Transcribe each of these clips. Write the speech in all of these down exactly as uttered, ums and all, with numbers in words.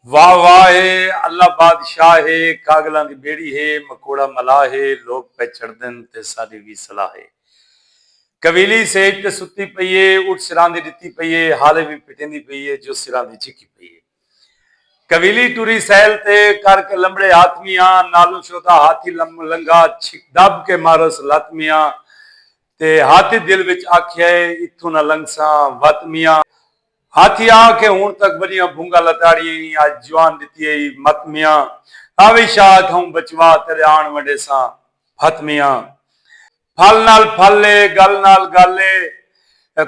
واہ واہ ہے، اللہ بادشاہ ہے، کاگلاں دی بیڑی ہے، مکوڑا ملاح ہے، لوک پئے چڑھدن تے ساݙی وی صلاح ہے۔ کویلی سیج تے ستی پئی ہے، اٹھ سراندی ݙتی پئی ہے، حالے وی پٹیندی پئی ہے جو سراندی جھکی پئی ہے۔ کویلی ٹری سیل تے کر کے لمبڑے حاتمیاں، نالوں شودا ہاتھی لم لنگھا، چھک دب کے مارس لت میاں۔ تے ہاتھی دل وچ آکھیا ہے، اتھوں نہ لنگھساں وت میاں۔ ہاتھی آ کے ہݨ تک وݙیاں بھونگاں لتاڑیاں ہئی، اڄ جوان ݙتی ہئی مت میاں۔ آوی شاہ اتھاؤں بچوا، تیݙے آݨ ونڈیساں بھت میاں۔ پھل نال پھل اے، ڳل نال ڳل اے،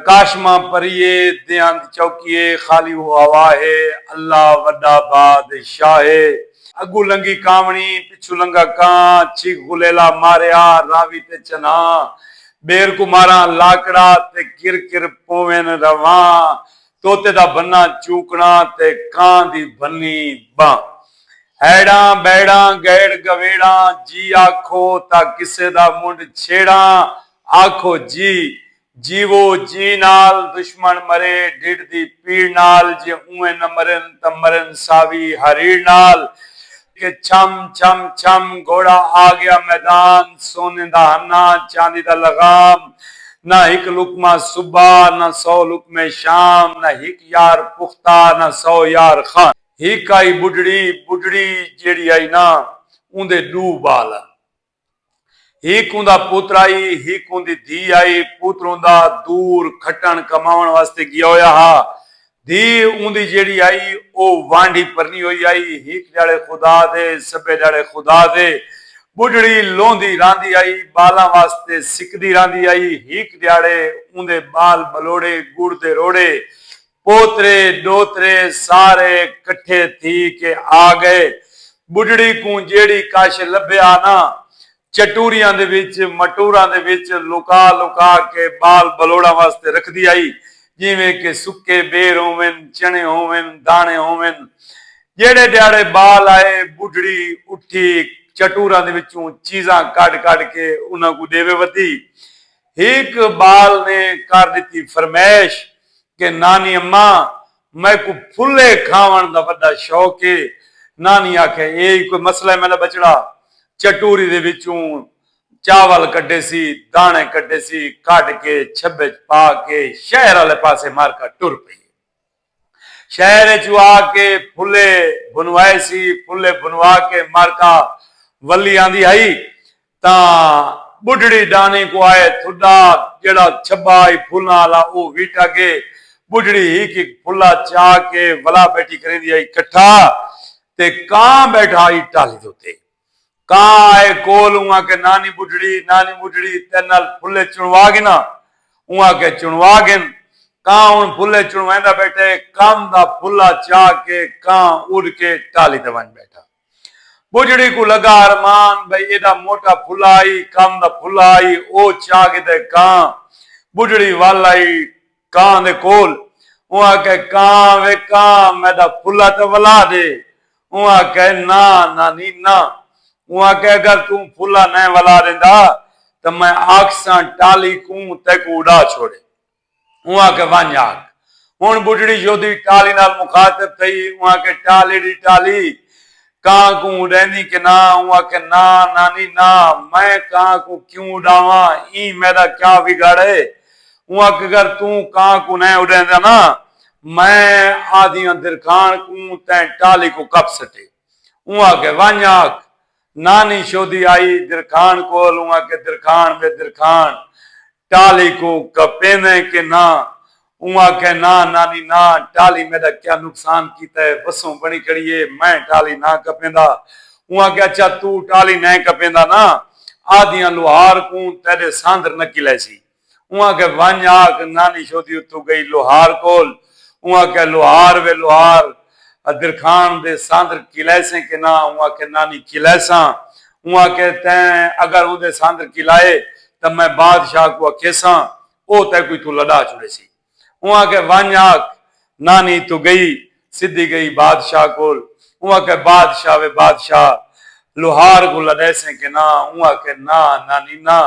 کاشماں پری اے، دیاں دی چوکی اے، خالی او ہوا اے، اللہ وݙا بادشاہ اے۔ اڳوں لنگھی کاوݨی، پچھوں لنگھا کاں، چیک غلیلا ماریا، راوی تے چناں۔ ٻیر کوں ماراں لاکڑا تے کر کر پوون رواں، طوطے دا بھناں چوکݨا تے کاں دی بھنی ٻانہہ۔ ہیڑاں بیڑاں گیڑ گویڑاں، جی آکھو تاں کسے دا منڈھ چھیڑاں، آکھو جی، جیوو جی نال، دشمن مرے ڈھڈ دی پیڑ نال، جے اونویں نہ مرن تاں مرن ساوی ہریڑ نال۔ کہ چھم چھم چھم گھوڑا آ گیا میدان، سونے دا ہنا چاندی دا لغام، نہ ہک لقمہ صبح نہ سو لقمے شام، نہ ہک یار پختہ نہ سو یار خان۔ ہک آئی ٻڈھڑی، ٻڈھڑی جیڑھی آئی نا، اوندے ݙو ٻال ہن۔ ہک اوندا پتر آئی، ہک اوندی دھی آئی۔ پتر اوندا دور کھٹݨ کماوݨ واسطے ڳیا ہویا ہا۔ دھی اوندی جیڑھی آئی، او وانڈھی پرنی ہوئی آئی۔ ہک ݙیہاڑے خدا دے، سبھے ݙیہاڑے خدا دے۔ ٻڈھڑی لوندی راندی آئی، ٻالاں واسطے سکدی راندی آئی۔ ہک ݙیہاڑے اوندے ٻال ٻلوڑے، ڳڑ دے روڑے، پوترے ݙوترے سارے کٹھے تھی کے آ ڳئے۔ ٻڈھڑی کوں جیڑھی کش لبھیا نا، چٹوریاں دے وچ، مٹوراں دے وچ لکا لکا کے ٻال ٻلوڑاں واسطے رکھدی آئی، جیویں کہ سکے ٻیر ہوون، چݨے ہوون، داݨے ہوون۔ جیڑھے ݙیہاڑے ٻال آئے، ٻڈھڑی اٹھی چٹوراں دے وچوں چیزاں کڈھ کڈھ کے انہاں کوں ݙیوے ودی۔ ہک ٻال نے کر ݙتی فرمائش کہ نانی اماں، میکوں پھلے کھاوݨ دا وݙا شوق اے۔ نانی آکھے، اے ای کوئی مسئلہ اے میݙا ٻچڑا؟ چٹوری دے وچوں چاول کڈھیسی، داݨے کڈھیسی، کڈھ کے چھٻے اچ پا کے شہر آلے پاسے مارکا ٹر پئی۔ شہر اچ آ کے پھلے بھنوائے سی، پھلے بھنوا کے مارکا ولی آندی ہئی تاں ٻڈھڑی ݙاݨی کوں آئے تھݙا، جیڑھا چھٻا ہئی پھلاں آلا او وی ٹہہ ڳئے۔ ٻڈھڑی ہک ہک پھلا چا کے ولا ٻیٹھی کریندی ہئی کٹھا تے کاں ٻیٹھا ہئی ٹالھی دے اتے۔ کاں آئے کول، اوں آکھے، نانی ٻڈھڑی، نانی ٻڈھڑی، تیݙے نال پھلے چݨوا گھناں؟ اوں آکھے، چݨوا گھن۔ کاں ہݨ پھلے چݨویندا ٻیٹھے، کم دا پھلا چا کے کاں اݙ کے ٹالھی تے ونڄ ٻیٹھا۔ ٻڈھڑی کوں لڳا ارمان بھئی ایݙا موٹا پھلا ہئی، کم دا پھلا ہئی، او چا گھدے کاں۔ ٻڈھڑی ول آئی کاں دے کول۔ اوں آکھے، کاں وے کاں، میݙا پھلا تاں ولا ݙے۔ اوں آکھے، نہ نانی نہ۔ اوں آکھے، اگر توں پھلا نئیں ولا ݙیندا تاں میں آکھساں ٹالھی کوں تیکوں اݙا چھوڑے۔ اوں آکھے، ونڄ آکھ۔ ہݨ ٻڈھڑی شودی ٹالھی نال مخاطب تھئی۔ اوں آکھے، ٹالھی ݙی ٹالھی، کاں کوں اݙیندیں کہ نہ؟ اوں آکھے، نہ نانی نہ، میں کاں کوں کیوں اݙاواں؟ ایں میݙا کیا وڳاڑ ہے؟ اوں آکھے، اگر توں کاں کوں نئیں اݙیندا نا، میں آہدیاں درکھاݨ کوں تیں ٹالھی کوں کپ سٹے۔ اوں آکھے، ونڄ آکھ۔ نانی شودی آئی درکھاݨ کول، اوں آکھے، درکھاݨ وے درکھاݨ، ٹالھی کوں کپیندیں کہ نہ؟ اوں آکھے، نہ نانی نہ، ٹالھی میݙا کیا نقصان کیتا ہے، وسوں بݨی کھڑی ہے، میں ٹالھی نہ کپیندا۔ اوں آکھے، اچھا توں ٹالھی نئیں کپیندا نا، آہدیاں لوہار کوں تیݙے ساندر نکی لیسی۔ اوں آکھے، ونڄ آکھ۔ نانی شودی اتھوں ڳئی لوہار کول۔ اوں آکھے، لوہار وے لوہار، درکھاݨ دے ساندر کلیسیں کہ نہ؟ اوں آکھے، نانی کلیساں۔ اوں آکھے، تیں اگر اوندے ساندر کلائے تاں میں بادشاہ کوں اکھیساں، او تیکوں اتھوں لݙا چھوڑیسی۔ اوں آکھے، ونڄ آکھ۔ نانی اتھوں ڳئی، سدھی ڳئی بادشاہ کول۔ اوں آکھے، بادشاہ وے بادشاہ، لوہار کوں لݙیسیں کہ نہ؟ اوں آکھے، نہ نانی نہ،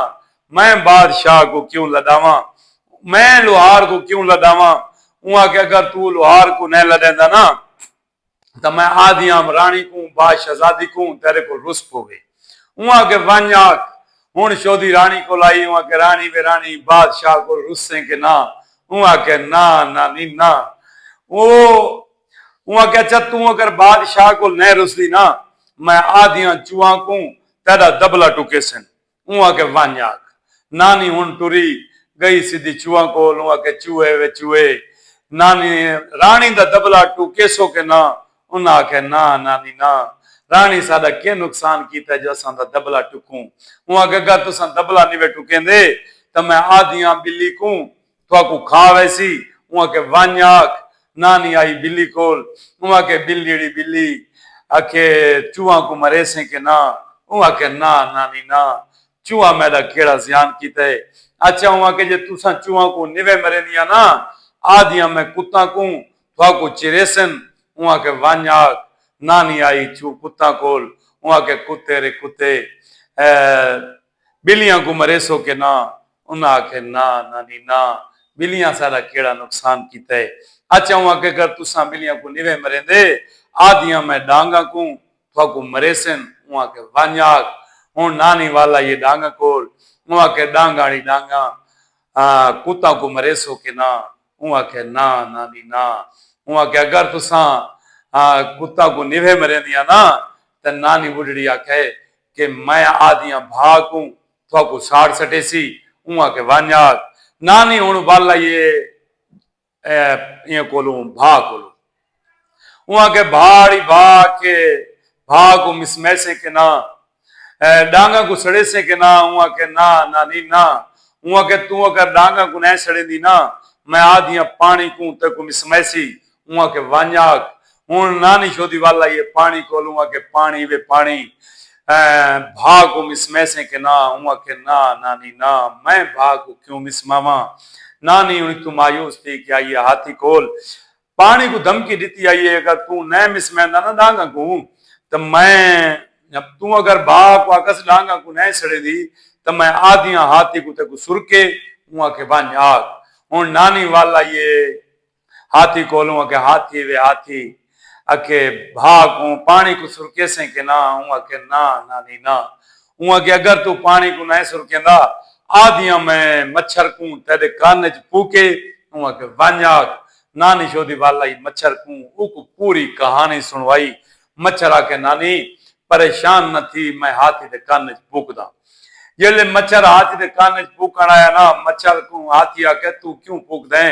میں بادشاہ کوں کیوں لݙاواں؟ میں لوہار کوں کیوں لݙاواں؟ اوں آکھے، اگر توں لوہار کوں نئیں لݙیندا نا، تاں میں آہدیاں راݨی کوں، باد شہزادی کوں، تیݙے کول رس پووے۔ اوں آکھے، ونڄ آکھ، ہݨ شودی راݨی کول آئی۔ اوں آکھے، راݨی وے راݨی، بادشاہ کول رسیں کہ نہ؟ اوں آکھے، نہ نانی نہ۔ او اوں آکھے، اچھا توں اگر بادشاہ کول نہ رسدی نہ، میں آہدیاں چوہاں کوں تیݙا دبلا ٹکیسن۔ اوں آکھے، ونڄ آکھ۔ نانی ہݨ ٹری ڳئی سدھی چوہاں کول۔ اوں آکھے، چوہے وے چوہے، نانی، راݨی دا دبلا ٹکیسو کہ نہ؟ انہاں آکھے، نہ نانی نہ، راݨی ساݙا کیا نقصان کیتا جو اساں دا دبلا ٹکوں؟ اوں آکھے، اگر تساں دبلا نوے ٹکیندے تاں میں آہدیاں ٻلی کوں تہاکوں کھا ویسی۔ اوں آکھے، ونڄ آکھ، نانی آئی ٻلی کول۔ اوں آکھے، ٻلی ڑی ٻلی، آکھے، چوہاں کوں مریسیں کہ نہ؟ اوں آکھے، نہ نانی نہ، چوہاں میݙا کیڑھا ضیان کیتا ہے؟ اچھا، اوں آکھے، جے تساں چوہاں کوں نوے مریندیاں نہ، آہدیاں میں کتاں کوں، تہاکوں چریسن۔ اوں آکھے، ونڄ آکھ، نانی آئی چو کتاں کول۔ اوں آکھے، کتے رے کتے، اے، ٻلیاں کوں مریسو کہ نہ؟ انہاں آکھے، نہ نانی نہ، ٻلیاں ساݙا کیڑھا نقصان کیتا ہے؟ اچھا، اوں آکھے، اگر تساں ٻلیاں کوں نوے مریندے، آہدیاں میں ݙانگاں کوں، تہاکوں مریسن۔ اوں آکھے، ونڄ آکھ، ہݨ نانی ول آئی ہے ݙانگاں کول۔ اوں آکھے، ݙانگاں آلی ݙانگاں، آ، کتاں کوں مریسو کہ نہ؟ اوں آکھے، نہ نانی نہ۔ اوں آکھے، اگر تساں، آ، کتاں کوں نوے مریندیاں نہ، تاں نانی ٻڈھڑی آکھے کہ میں آہدیاں بھا کوں تہاکوں ساڑ سٹیسی۔ اوں آکھے، ونڄ آکھ، نانی ہݨ ول آئی ہے، اے، ایئں کولوں، بھا کولوں۔ اوں آکھے، بھا ڑی بھا، آکھے، بھا کوں مسمیسیں کہ نہ؟ اے، ݙانگاں کوں سڑیسیں کہ نہ؟ اوں آکھے، نہ نانی نہ۔ اوں آکھے، توں اگر ݙانگاں کوں نہ سڑیندی نہ، میں آہدیاں پاݨی کوں تیکوں مسمیسی۔ اوں آکھے، ونڄ آکھ۔ ہݨ نانی شودی ول آئی ہے پاݨی کول۔ اوں آکھے، پاݨی وے پاݨی، اے، بھا کوں مسمیسیں کہ نہ؟ اوں آکھے، نہ نانی نہ، میں بھا کوں کیوں مسماواں؟ نانی ہݨ اتھوں مایوس تھی کے آئی ہے ہاتھی کول، پاݨی کوں دھمکی ݙتی آئی ہے، اگر توں نہ مسمیندا نہ ݙانگاں کوں، تاں میں، توں اگر بھا کوں آکھس ݙانگاں کوں نہ سڑیندی، تاں میں آہدیاں ہاتھی کوں تیکوں سرکے۔ اوں آکھے، ونڄ آکھ۔ ہݨ نانی ول آئی ہے ہاتھی کول۔ اوں آکھے، ہاتھی وے ہاتھی، آکھے، بھا کوں پاݨی کوں سرکیسیں کہ نہ؟ اوں آکھے، نہ نانی نہ۔ اوں آکھے، اگر توں پاݨی کوں نہ سرکیندا، آہدیاں میں مچھر کوں تیݙے کن اچ پھوکے۔ اوں آکھے، ونڄ آکھ۔ نانی شودی ول آئی مچھر کوں، اوکوں پوری کہاݨی سݨوائی۔ مچھر آکھے، نانی، پریشان نہ تھی، میں ہاتھی دے کن اچ پھوکداں۔ جیلے مچھر ہاتھی دے کن اچ پھوکݨ آیا نا، مچھر کوں ہاتھی آکھے، توں کیوں پھوکدیں؟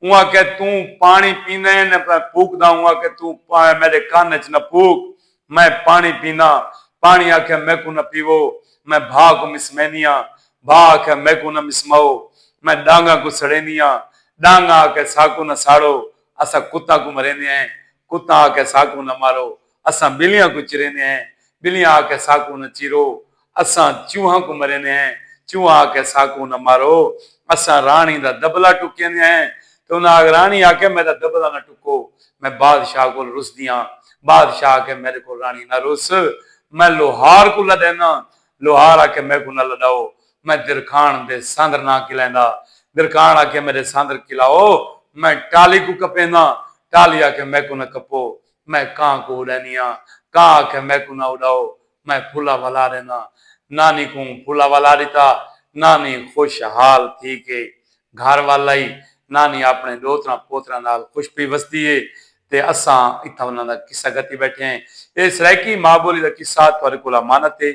اوں آکھے، توں پاݨی پیندیں نہ میں پھوکداں۔ اوں آکھے، توں پا-، میݙے کن اچ نہ پھوک، میں پاݨی پینداں۔ پاݨی آکھے، میکوں نہ پیوو، میں بھا کوں مسمیندی ہاں۔ بھا آکھے، میکوں نہ مسماؤ، میں ݙانگاں کوں سڑیندی ہاں۔ ݙانگاں آکھے، ساکوں نہ ساڑو، اساں کتاں کوں مریندے ہیں۔ کتاں آکھے، ساکوں نہ مارو، اساں ٻلیاں کوں چریندے ہیں۔ ٻلیاں آکھے، ساکوں نہ چیرو، اساں چوہاں کوں مریندے ہیں۔ چوہاں آکھے، ساکوں نہ مارو، اساں راݨی دا دبلا ٹکیندے ہیں۔ تے انہاں آکھ-، راݨی آکھے، میݙا دبلا نہ ٹکو، میں بادشاہ کول رسدی ہاں۔ بادشاہ آکھے، میݙے کول راݨی نہ رس، میں لوہار کوں لݙیناں۔ لوہار آکھے، میکوں نہ لݙاؤ، میں درکھاݨ دے ساندر نہ کلیندا۔ درکھاݨ آکھے، میݙے ساندر کلاؤ، میں ٹالی کوں کپینداں۔ ٹالی آکھے، میکوں نہ کپو، میں کاں کوں اݙینی ہاں۔ کاں آکھے، میکوں نہ اݙاؤ، میں پھلا ولا ݙینداں۔ نانی کوں پھلا ولا ݙتا۔ نانی خوشحال تھی کے گھر ول آئی۔ نانی اپݨے ݙوتراں پوتراں نال خوش پئی وسدی ہے۔ تے اساں اتھاں انہاں دا قصہ گھتی ٻیٹھے ہیں۔ اے سرائیکی ماء ٻولی دا قصہ تہاݙے کول امانت ہے۔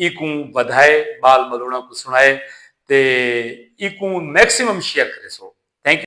ایکوں ودھائے، ٻال ٻلوڑاں کوں سݨائے تے ایکوں میکسیمم شیئر کریسو۔